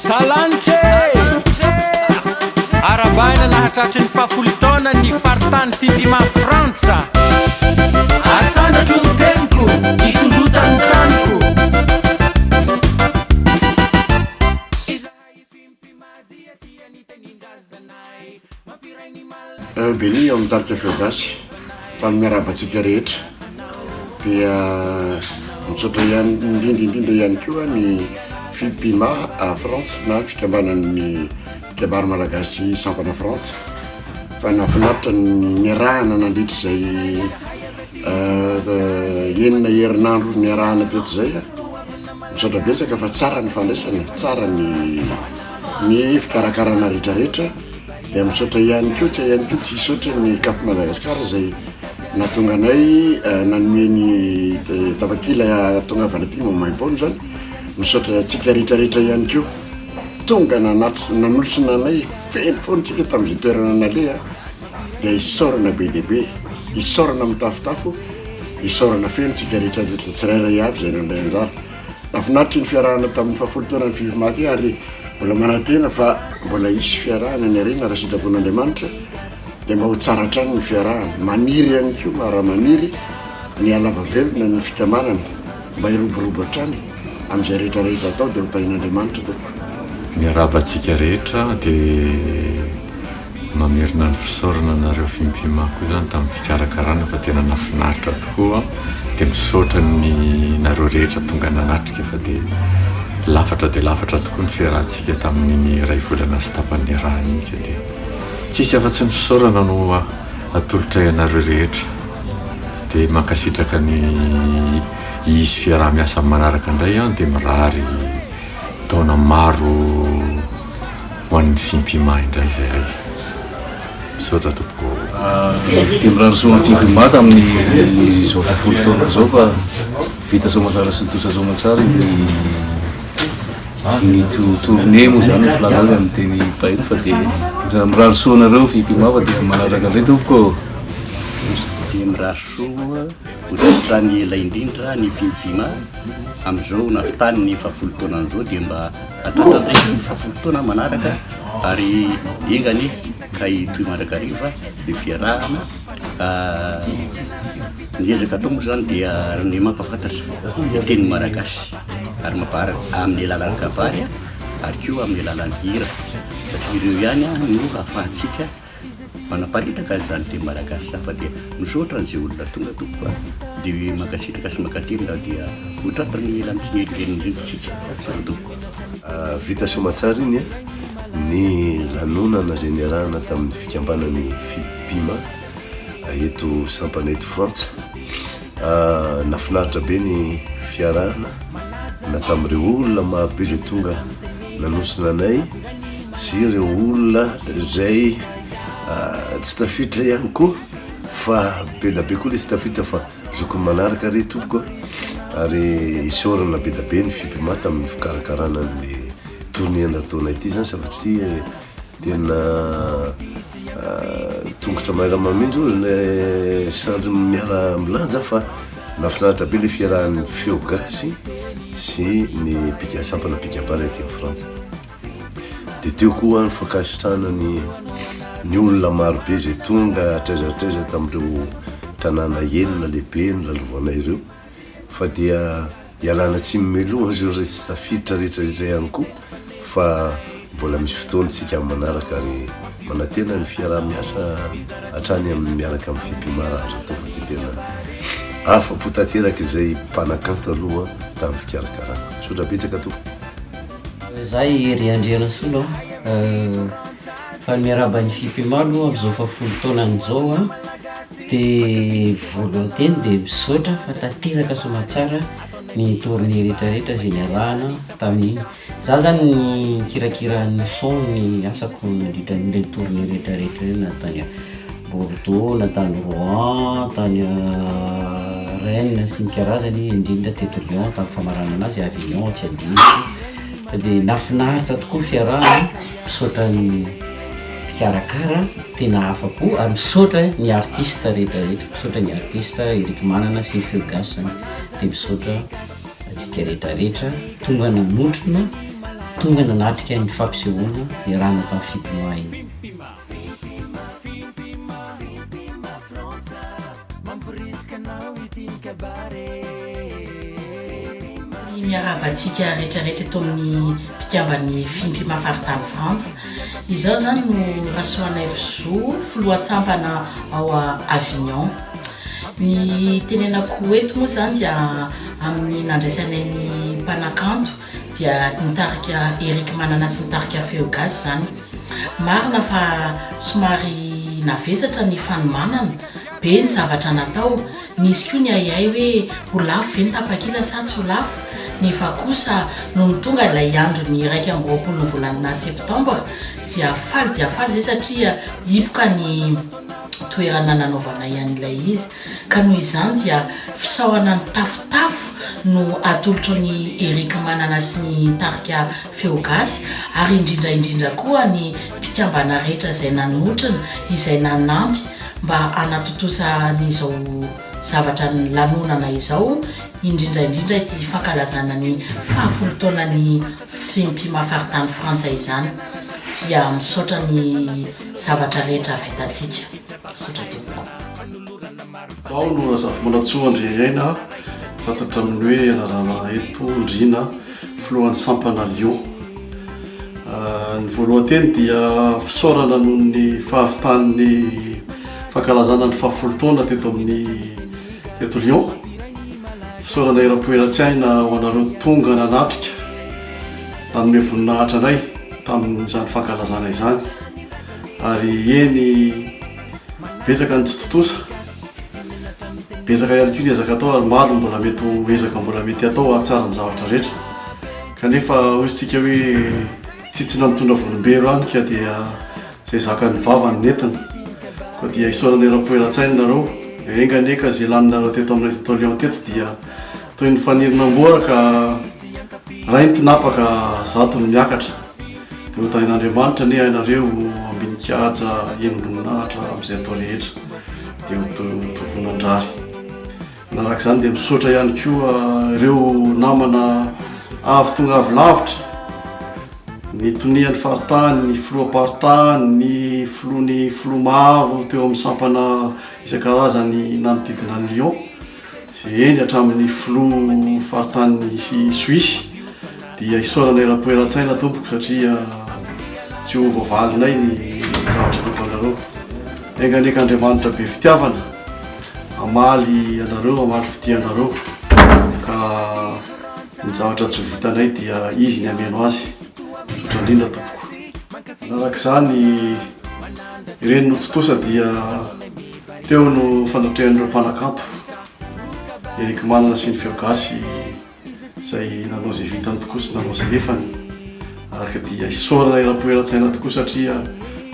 Salanitra e! Arabaina nahatratry ny fahafolo taona ny faritany Fipima Frantsa. Asandratro ny teniko, isondrotan'ny taniko. Izahay Fimpima dia tia ny tenin-drazanay. Mampiray ny Malagasy. Béni ao amin'ny tarika Feo Gasy. Faly miarahaba antsika rehetra. Dia misaotra ihany indrindra indrindra ihany koa ny Fipima Frantsa na fikambanan'ny mpikabary malagasy sampana Frantsa fa nahafinaritra ny niarahana nandritra izay enina herinandro niarahana teto izay. Misaotra betsaka fa tsara ny fandraisana, tsara ny ny fikarakarana rehetrarehetra. Dia misaotra ihany koa, tsy hay ihany koa tsy hisaotra ny Cap Madagascar izay nahatonga anay nanome ny tapakila hahatongavana aty Maimaimpoana izany. Misaotra antsika rehetrarehetra ihany koa tonga nanatitra nanolotsona anay feno foana tsika tamin'izay toerana naleha dia isaorana be dia be, isaorana mitafotafo, isaorana feno tsika rehetrarehetra tsirairay avy izay nandray anjara. Nahafinaritra iny fiarahana tamin'ny fahafolo taonan'ny Fivima ity ary mbola manantena fa mbola hisy fiarahana any aoriana raha sitrapon'Andriamanitra dia mba ho tsara hatrany ny fiarahana. Maniry ihany koa raha maniry ny halava velona ny fikambanana mba hiroborobo hatrany amin'izay rehetra rehetra atao dia ho tahian'Andriamanitra tompoko. Miarahaba antsika rehetra dia Mamerina ny fisaorana anareo Fimpima koa izany tamin'ny fikarakarana fa tena nafinaritra tokoa dia misaotra ny nareo rehetra tonga nanatrika fa dia lafatra dia lafatra tokoa ny fiarahantsika tamin'iny iray volana sy tapany niarahana iny ka dia tsisy afa-tsy ny fisaorana no atolotray anareo rehetra dia mankasitraka ny hisy fiaraha-miasa amin'ny manaraka indray an dia mirary taona maro Ho an'ny Fimpima indray izahay. Misaotra tompoko. Dia mirary soa an'ny Fimpima tamin'izao folo taona izao fa vita soamatsara sy tontosa soamatsara iny ny tournée moa izany ny filaza azy amin'ny teny vahiny fa dia mirary soa anareo Fimpima fa dia manaraka indray tompoko. Dia mirary soa ho tratran'ny ela indrindra ny Fimpima amin'izao nahavitany ny fahafolo taonany izao dia mba Hatratra indray ny fahafolo taona manaraka ary enga anie ka hitohy mandrakariva ny fiarahana. Ny ezaka atao moa izany dia ny mampahafantatra ny teny malagasy ary mampahara amin'ny alalan'ny kabary ary koa amin'ny alalan'ny hira satria ireo ihany no ahafahantsika Manaparitaka an'izany teny malagasy izany fa dia misaotra an'izay olona tonga tompoko a! Dia mankasitraka sy mankatelina dia ho tratran'ny ela mitsingeringena indrindra isika. Misaotra tompoko. Vita soamatsara iny ny lanonana izay niarahana tamin'ny fikambanan'ny Fipima eto sampana eto Frantsa. Nafinaritra be ny fiarahana na tamin'ireo olona marobe izay tonga nanosona anay sy ireo olona izay tsy tafiditra ihany koa fa be da be koa le tsy tafiditra fa zokiny manaraka re tompoko a, ary isaorana be da be ny Fipima tamin'ny fikarakarana an'le tournée nataonay ity zany satria tena tongotra miara-mamindra hozy le sandry miara-milanja fa nahafinaritra be le fiarahan'ny feo gasy sy ny mpika- sampana mpikabary aty Frantsa. Dia teo koa ny fankasitrahana ny ny olona marobe izay tonga hatraiza hatraiza tamin'ireo tanàna enina lehibe nolalovanay ireo fa dia ialana tsiny mialoha ireo izay tsy tafiditra rehetra rehetra ihany koa fa mbola misy fotoana isika amin'ny manaraka ary manantena ny fiaraha-miasa hatrany amin'ny miaraka amin'ny Fipima raha azo atao fa dia tena afa-po tanteraka izay mpanakanto aloha tamin'ny fikarakarana. Misaotra betsaka tompoko. Za i Hery Andrianasolo a, faly miarahaba ny Fipima aloha amin'izao fahafolo taonany izao a, de voalohan-teny de misaotra fa tanteraka soamatsara ny tournée rehetrarehetra zay niarahana tamin'iny, za zany nikirakira ny son ny asako nandritra an'ireny tournée rehetrarehetra ireny na tany Bordeaux na tany Rouen, tany Rennes sy ny karazany, indrindra teto Lyon tamin'ny famaranana azy, Avignon tsy adinoko, fa de nahafinaritra tokoa ny fiarahana, misaotra ny mpikarakara tena afa-po ary misaotra ny artiste rehetrarehetra, misaotra ny artiste Eric Manana sy ny Feo Gasy zany, de misaotra antsika rehetrarehetra tonga nanotrona. tonga nanatrika ny fampisehoana niarahana tamin'ny Fipima iny. Miarahaba antsika rehetra rehetra eto amin'ny mpikamban'ny Fimpima faritany Frantsa. Izaho izany no Rasoanaivo Zo, filohan-tsampana ao Avignon. Ny tenenako eto moa izany dia amin'ny nandraisanay ny mpanakanto dia ny tarika Eric Manana sy ny tarika Feo Gasy izany. Marina fa somary navesatra ny fanomanana, be ny zavatra natao, nisy koa ny ahiahy hoe ho lafo ve ny tapakila sa tsy ho lafo, nefa kosa nony tonga ilay andron'ny 21 ny volana septambra dia faly dia faly izay satria hipoka ny toerana nanaovanay an'ilay izy. Ka noho izany dia fisaorana mitafotafo no atolotro an'i Eric Manana sy ny tarika Feo Gasy ary indrindra indrindra koa ny mpikambana rehetra izay nanotrona, izay nanampy mba hanatontosa an'izao zavatra lanonana izao, indrindra indrindra ity fankalazana ny fahafolo taonan'ny Fimpima faritany Frantsa izany. Dia misaotra ny zavatra rehetra vitantsika. Misaotra tompoko. Izaho no Razafimanantsoa Andriaina, fantatra amin'ny hoe anarana eto Ndriana, filohan'ny sampana Lyon. Ny voalohan-teny dia fisaorana noho ny fahavitan'ny fankalazana ny fahafolo taona teto amin'ny teto Lyon. Fisaorana eram-po eran-tsaina ho anareo tonga nanatrika nanome voninahitra anay tamin'izany fankalazana izany. Ary eny betsaka ny tsy tontosa, betsaka ihany koa ny ezaka atao ary maro ny mbola mety ho ezaka mbola mety hatao hahatsara ny zavatra rehetra. Kanefa hoy isika hoe tsitsina mitondra volombero ihany ka dia izay zakan'ny vava no nentina. Koa dia isaorana eram-po eran-tsaina nareo. Enga anie ka izay laninareo teto aminay teto Lyon teto dia toy ny fanirin'amboara ka ray ny tinapaka zato no miakatra. Dia ho tahin'Andriamanitra anie ianareo ambinika-haja henim-boninahitra amin'izay atao rehetra. Dia ho tovonan-drary. Manaraka izany dia misaotra ihany koa ireo namana avy tonga avy lavitra, ny tonian'ny faritany, ny filoham-paritany, ny filoha ny filoha maro teo amin'ny sampana isan-karazany nanodidina an'i Lyon, eny hatramin'ny filoha faritany Suisse dia isaorana eram-po eran-tsaina tompoko satria tsy ho voavalinay ny zavatra nataonareo. Enga anie ka Andriamanitra be fitiavana hamaly anareo, hamaly fitia anareo ka ny zavatra tsy ho vitanay dia Izy ny hameno azy. Misaotra indrindra tompoko. Manaraka izany, ireny notontosa dia teo no fanatrehan'ireo mpanakanto Eric Manana sy ny Feo Gasy. izay nanao izay vitany tokoa sy nanao izay lefany ary dia isaorana eram-po eran-tsaina tokoa satria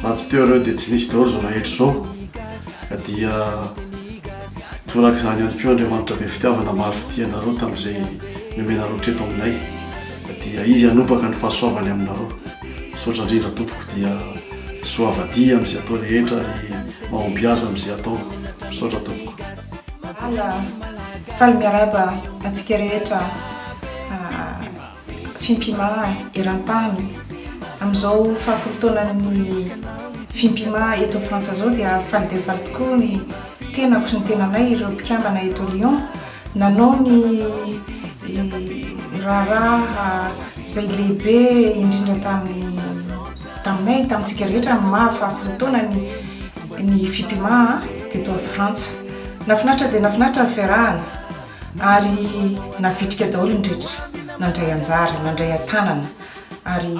raha tsy teo ireo dia tsy nisy daholo izao rehetra izao ka dia toraka izany ihany koa Andriamanitra be fitiavana maro fitia anareo tamin'izay nomenareo treto aminay ka dia izy hanopaka ny fahasoavany aminareo misaotra indrindra tompoko dia soavadia amin'izay atao rehetra ary mahombiaza amin'izay atao misaotra tompoko Ala, faly miarahaba antsika rehetra Fimpima eran-tany. Amin'izao fahafolo taonan'ny Fimpima eto Frantsa izao dia faly dia faly tokoa ny tenako sy ny tenanay ireo mpikambana eto Lyon nanao ny raharaha izay lehibe indrindra tamin'ny taminay, tamintsika rehetra ny maha fahafolo taona ny ny Fimpima teto Frantsa. Nahafinaritra dia nahafinaritra ny fiarahana ary navitrika daholo ny rehetra nandray anjara, nandray an-tanana ary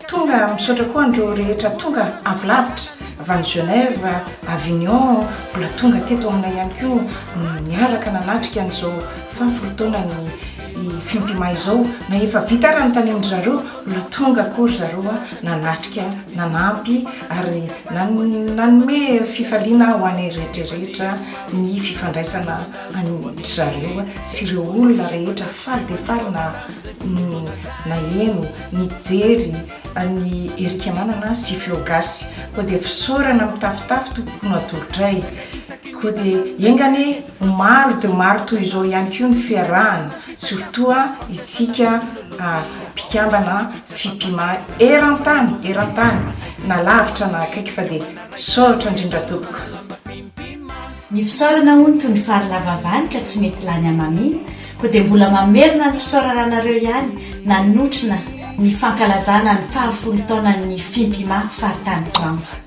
tonga misaotra koa an'ireo rehetra tonga avy lavitra, avy any Genève, Avignon, mbola tonga teto aminay ihany koa niaraka nanatrika an'izao fahafolo taonan'ny Fimpima izao. Na efa vita ara ny tany amin-dry zareo, mbola tonga koa ry zareo nanatrika, nanampy ary nanome fifaliana ho anay rehetra rehetra ny fifandraisana an-dry zareo sy ireo olona rehetra faly dia faly na naheno, nijery an'i Eric Manana sy Feo Gasy. Koa dia fisaorana mitafotafo tompoko no atolotray. Koa dia enga anie ho maro dia maro toy izao ihany koa ny fiarahana, surtout isika. mpikambana Fipima eran-tany, eran-tany, na lavitra na akaiky fa dia misaotra indrindra tompoko. Ny fisaorana hono toy ny fary lava vany ka tsy mety lany hamamiana, koa dia mbola mamerina ny fisaorana anareo ihany nanotrona ny fankalazana ny fahafolo taonan'ny Fimpima faritany Frantsa.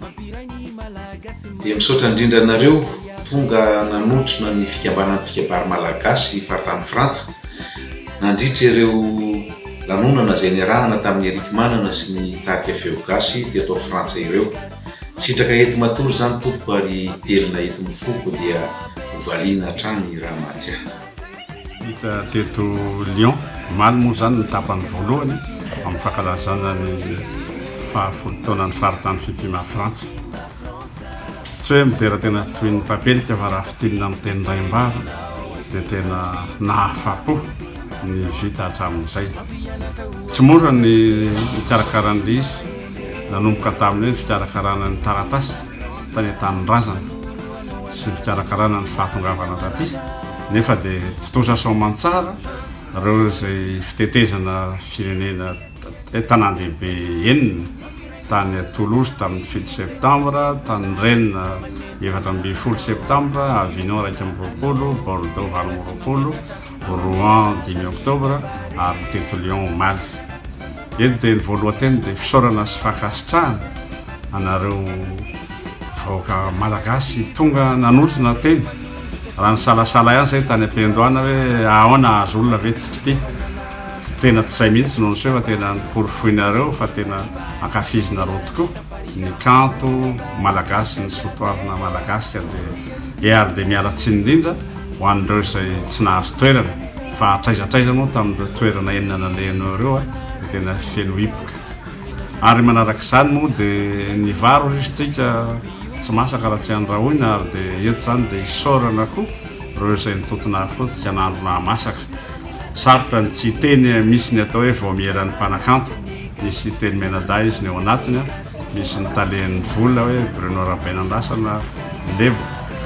Dia misaotra indrindra anareo tonga nanotrona ny fikambanan'ny mpikabary malagasy faritany Frantsa nandritra ireo lanonana izay niarahana tamin'i Eric Manana sy ny tarika Feo Gasy teto Frantsa ireo. Sitraka eto matory izany tompoko ary telina eto ny foko dia ho valiana hatrany raha mahatsiahy. Hita teto Lyon omaly moa izany ny tapany voalohany amin'ny fankalazana ny fahafolo taonan'ny faritany Fimpima Frantsa. Tsy hoe midera tena toy ny mpapelika fa raha fintinina amin'ny teny raim-bava dia tena nahafapo ny vita hatramin'izay. Tsy mora ny nikarakara an'ilay izy, nanomboka tamin'ny hoe ny fikarakarana ny taratasy tany an-tanindrazana sy ny fikarakarana ny fahatongavana taty nefa dia tontosa soamantsara ireo izay fitetezana firenena Tanàn-dehibe enina, tany Toulouse tamin'ny fito septambra, tany Rennes 14 septambra, Avignon 21, Bordeaux 28, Rouen dimy oktobra ary teto Lyon omaly. Eto dia ny voalohan-teny dia fisaorana sy fankasitrahana anareo vahoaka malagasy tonga nanotrona teny. Raha nisalasala ihany izay tany am-piandohana hoe ahoana hahazo olona ve tsika ity. Tsy tena tsy zay mihitsy no niseho fa tena noporofoinareo fa tena ankafizinareo tokoa ny kanto malagasy ny soatoavina malagasy ka dia ary dia miala tsiny indrindra ho an'ireo izay tsy nahazo toerana fa hatraiza hatraiza moa tamin'ireo toerana enina nalehanao ireo dia tena feno hipoka ary manaraka izany moa dia ny vary hoy izy tsika tsy masaka raha tsy andrahoina ary dia eto izany dia isaorana koa ireo izay nitontona fotsy ka nahandro nahamasaka. Sarotra ny tsy hiteny misy ny atao hoe vaomieran'ny mpanakanto, misy teny mianadahy izy ny ao anatiny, misy ny talen'ny vola hoe Bruno Rabenandrasana Lebo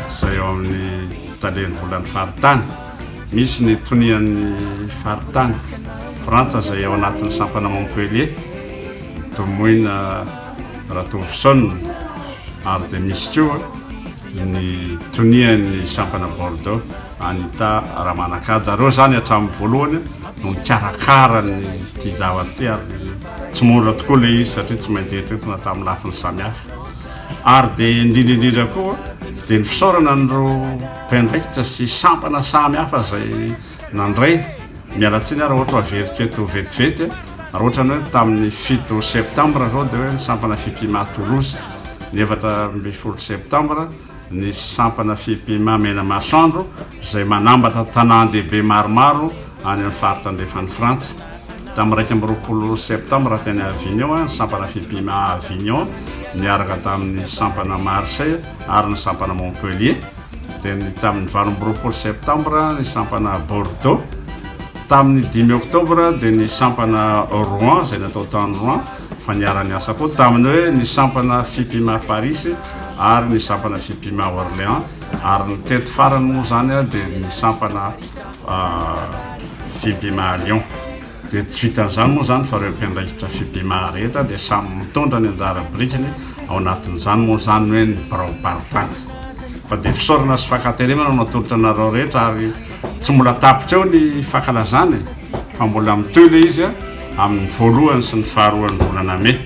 izay ao amin'ny talen'ny volan'ny faritany, misy ny tonian'ny faritany Frantsa izay ao anatin'ny sampana Montpellier, Domoina Ratovoson ary dia misy koa ny tonian'ny sampana Bordeaux. Anita Ramanankaja, reo zany hatramin'ny voalohany no nikarakara ny ity zavatra ity ary tsy mora tokoa le izy satria tsy maintsy eritreretina tamin'ny lafiny samihafa. Ary dia indrindra indrindra koa dia ny fisaorana an'ireo mpiandraikitra sy sampana samihafa izay nandray, miala tsiny aho raha ohatra averiko eto vetivety, raha ohatra ny hoe tamin'ny fito septambra zao dia hoe ny sampana Fipima Toulouse, ny 14 septambra, ny sampana Fipima Menamasoandro izay manambatra tanàn-dehibe maromaro any amin'ny faritra andrefan'i Frantsa. Tamin'ny 21 septambra teny Avignon ny sampana Fipima Avignon niaraka tamin'ny sampana Marseille ary ny sampana Montpellier. Dia ny tamin'ny 28 septambra ny sampana Bordeaux. Tamin'ny dimy oktobra dia ny sampana Rouen izay natao tany Rouen fa niara-niasa koa tamin'ny hoe ny sampana Fipima Paris ary ny sampana Fipima Orléans ary ny teto farany moa izany dia ny sampana Fipima Lyon. Dia tsy vitan'izany moa izany fa ireo mpiandraikitra Fipima rehetra dia samy mitondra ny anjara birikiny ao anatin'izany moa izany hoe ny biraom-paritany. Fa dia fisaorana sy fankatelemana no atolotra anareo rehetra ary tsy mbola tapitra eo ny fankalazana e, fa mbola mitohy ilay izy amin'ny voalohany sy ny faharoan'ny volana mey.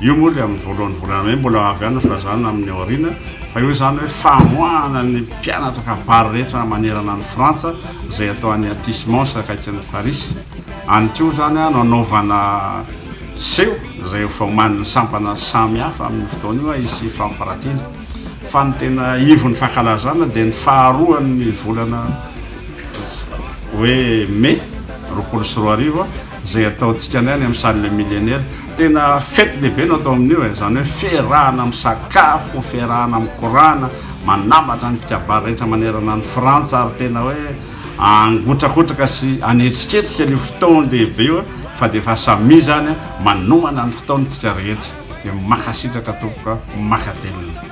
Io moa ilay amin'ny voalohan'ny volana mey mbola ho avy ihany ny filazana amin'ny aoriana fa io izany hoe famoahana ny mpianatra kabary rehetra manerana an'i Frantsa izay atao any Athis-Mons akaikin'i Paris. Any koa izany no anaovana seho izay efa omanin'ny sampana samihafa amin'io fotoana io hisy fampiratiana. Fa ny tena ivon'ny fankalazana dia ny faharoan'ny volana hoe mey 2020 izay ataontsika any any amin'ny salle millénaire. Tena fety lehibe no atao amin'io e, izany hoe fiarahana misakafo, fiarahana mikorana, manambatra ny mpikabary rehetra manerana an'i Frantsa ary tena hoe angotrakotraka sy anetriketrika an'io fotoan-dehibe io fa dia efa samia izany manomana ny fotoana isika rehetra. Dia mankasitraka tompoko a, mankatelina.